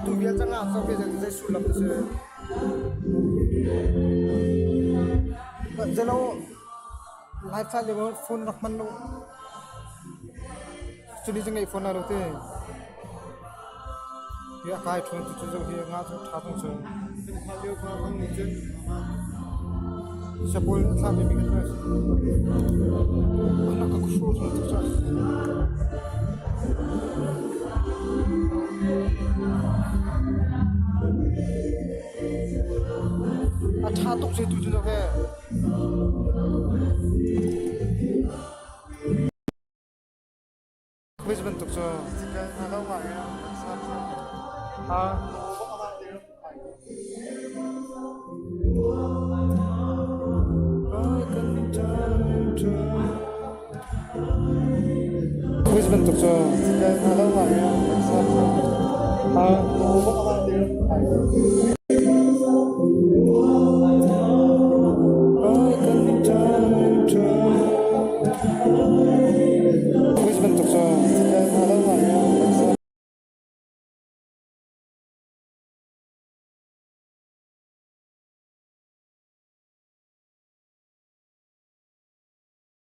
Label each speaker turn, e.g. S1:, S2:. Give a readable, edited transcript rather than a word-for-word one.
S1: Atu vial cang ah so zei zei sullam na si. Zelo lifestyle le phone rak hman lo. Cuni cu ngeih fawn lo te. Hi a kai ṭhawn tu cu zo hi nga cu ṭha tung cu. Sapul a thlami mi kan si. Anak ka khru thung tu cu. A ṭha tuk si tu cu zo he. Quiz bantuk cu. Ha? Quiz bantuk cu. Ha? Quiz bantuk cu.